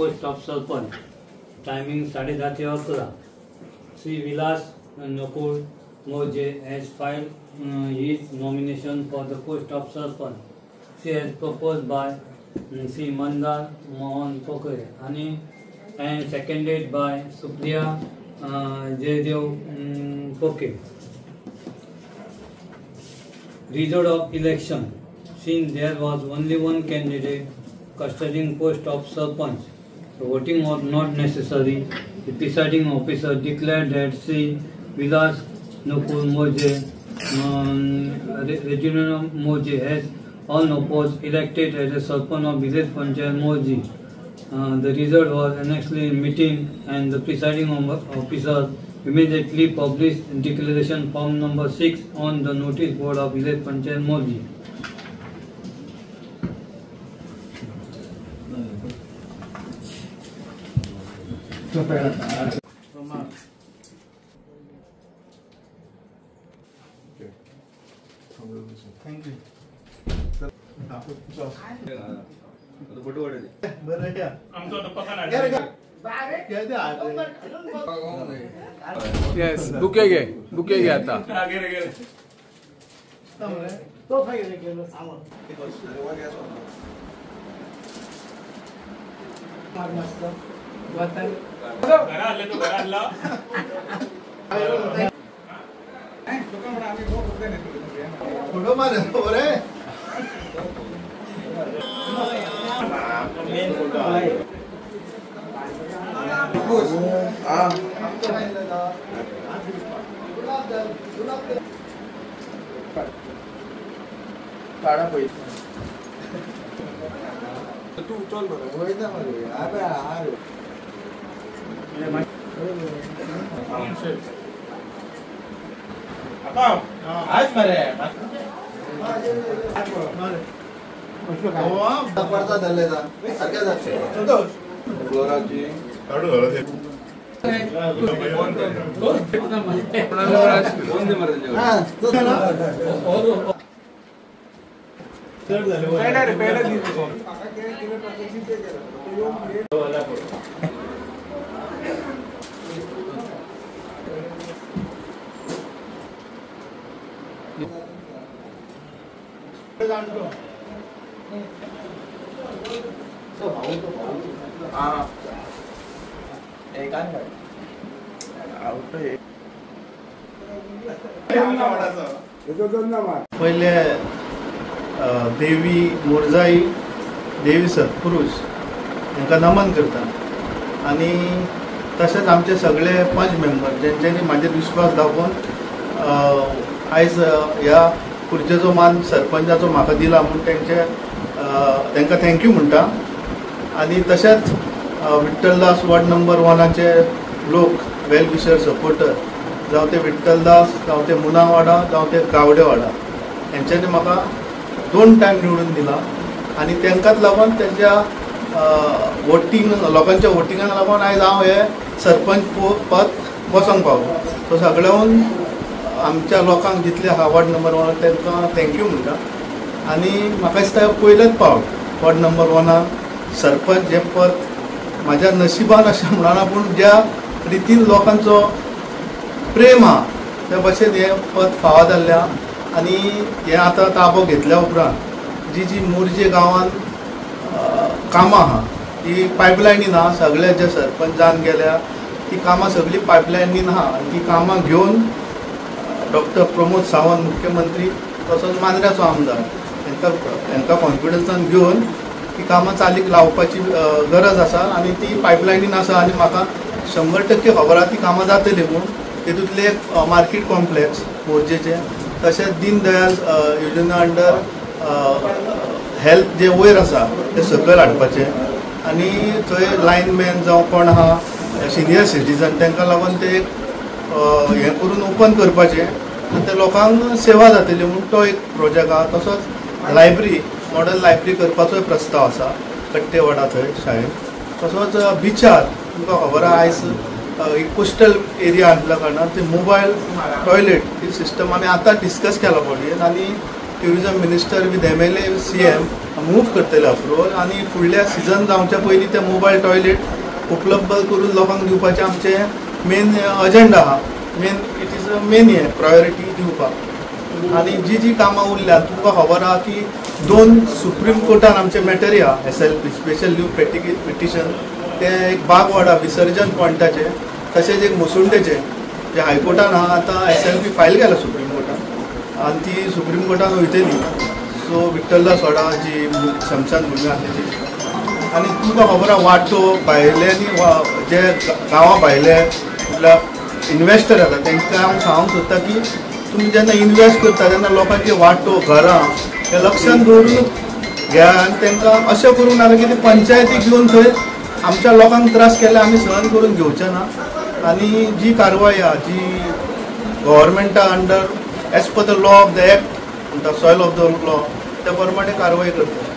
post of Sarpanch. Timing 10:30 ते 11. Shri Vilas Nakul Moje has filed his nomination for the post of Sarpanch. She has proposed by Shri Mandar Mohan Pokare and seconded by Supriya Jaydev Poke. Result of election. Since there was only one candidate contesting post of Sarpanch, so voting was not necessary. The presiding officer declared that Shri Vilas Nakul Moje, Reginald Moje has unopposed elected as a Sarpanch of Village Panchayat Morjim. The result was annexed in meeting, and the presiding officer immediately published declaration form number 6 on the notice board of Village Panchayat Morjim. Thank you. Yes, bouquet घे, bouquet घे आता. Photo मार रे. काढा पहिले तू चल बरं वयता मरे अरे अरे आज मरे पडता धरले संतोष फ्लोराची काढू झालं ते पहिले देवी मोरजाई देवी सत्पुरुष हांकां नमन करता आनी तशेंच आमचे सगळे पंच मेंबर जेंच्यांनी म्हाजेर विश्वास दाखोवन आयज ह्या खुर्चेचो मान सरपंचाचो म्हाका दिला म्हूण तेंचे तांकां thank you म्हणटा. आनी तशेंच विठ्ठलदास वॉर्ड नंबर 1 लोक वेल विशर सपोर्टर जावं ते विठ्ठलदास जावं ते मुनावाडा जावं ते गावडेवाडा हेंच्यांनी म्हाका 2 टायम निवडून दिला आनी तांकांच लागून तेंच्या वोटींग लोकांच्या वोटिंगाक लागून आयज हांव हे सरपंच पद बसोंक पावलो. सो सगळ्याहून आमच्या लोकांक जितले आहा वॉर्ड नंबर 1 तांकां thank you म्हणटा. आनी म्हाका दिसता पयलेच पावट वॉर्ड नंबर 1 सरपंच हें पद म्हाज्या नशिबान अशें म्हणना पूण ज्या रितीन लोकांचो प्रेम आहा त्या भशेन हें पद फावो जाल्लें आहा. आनी हें आतां ताबो घेतल्या उपरांत जी जी मोरजे गांवांत कामां आहा ती पायपलायनीन आहा, सगळे जे सरपंच जावन गेल्या ती कामां सगळीं पायपलायनीन आहा आनी ती कामां घेवन डॉक्टर प्रमोद सावंत मुख्यमंत्री तसोच मांद्र्याचो आमदार हांकां कॉन्फिडन्सान घेवन ती कामां चालीक लावपाची गरज आसा आनी ती पायपलायनीन आसा आनी म्हाका 100% खबर आहा ती कामां जातली म्हूण. तेतूंतलें एक मार्केट कॉम्प्लेक्स मोरजेचें, तशेंच दीनदयाल योजना अंडर हेल्थ जे वयर आसा तें सकयल हाडपाचें आनी थंय लायनमॅन जावं कोण आहा सिनियर सिटीजन तांकां लागून ते एक हें करून ओपन करपाचें आनी ते लोकांक सेवा जातली म्हूण तो एक प्रोजेक्ट आहा. तसोच लायब्ररी मॉडल लायब्ररी करपाचोय प्रस्ताव आसा कट्टेवाडा थंय शाळेंत. तसोच बिचार तुमकां खबर आहा आयज एक कोस्टल एरिया आसल्या कारणान ते मोबायल टॉयलेट ही सिस्टम आमी आतां डिस्कस केला बॉडयेन आनी Tourism minister with MLA CM move करतले अप्रुवल आनी फुडल्या सिजन जावच्या पयलीं ते मोबायल टॉयलेट उपलब्ध करून लोकांक दिवपाचें आमचें मेन अजेंडा आहा. Main it is a main हें प्रायोरिटी दिवपाक. आनी जी जी कामां उरल्या तुमकां खबर आहा की 2 सुप्रीम कोर्टान आमचे मॅटरी आहा, SLP special leave petition, ते एक बागवाडा विसर्जन पॉयंटाचे, तशेंच एक मुसुंडेचे जे हायकोर्टान आहा. आतां SLP file केला सुप्रीम कोर्टान आनी ती सुप्रीम कोर्टान वयतली. सो विठ्ठलदास वाडा जी शमशान भुमी आहा तेजी. आनी तुमकां खबर आहा वाटो भायल्यांनी जे गांवा भायले म्हटल्यार इन्वेस्टर आसा तांकां हांव सांगूंक सोदता की तुमी जेन्ना इन्वेस्ट करता तेन्ना लोकांचे वाटो घरां हे लक्षान दवरून घ्या आनी तांकां अशें करूंक नाका की ते पंचायती घेवन थंय आमच्या लोकांक त्रास केले आमी सहन करून घेवचे ना. आनी जी कारवाय आहा जी गव्हर्मेंटा under as per the law of the act म्हणटा सॉयल ऑफ the law त्या प्रमाणे कारवाय करता.